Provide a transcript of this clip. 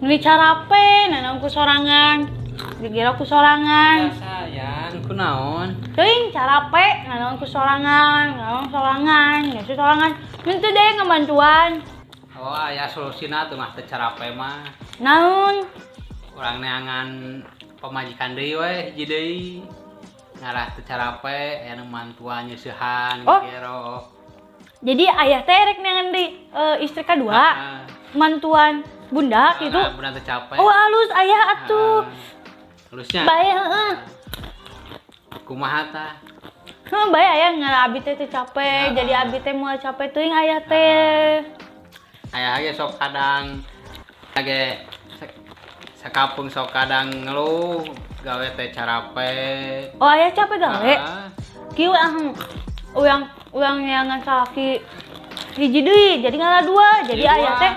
Meuni carape, nanaon ku sorangan. Dikira ku sorangan. Ya sayang, kunaon? Teuing carape, nanaon ku sorangan, nanaon sorangan, nyusu sorangan. Minta deh ngebantuan. Oh, aya solusina tuh mah teu carape mah. Naon? Urang neangan pamajikan deui we, hiji deui. Ngarah teu carape, aya nu mantuan nyeusehan Oh. gero. Jadi ayah teh rek neangan deui istri kedua, Heeh. mantuan bunda gitu. Nah, bunda teu capek. Oh, halus ayah atuh. Heeh. Halusnya. Bae heeh. Kumaha tah? Heuh, bae ayah ngarah abi teh teu capek, Nah. jadi abi teh moal capek teuing ayah teh. Ayah ge sok kadang ge sakapeung sok kadang ngeluh gawe teh carape. Oh, ayah capek gawe. Heeh. Kieu ah urang urang neangan salaki hiji deui, jadi ngalah dua. Jadi Jadi ayah dua. Teh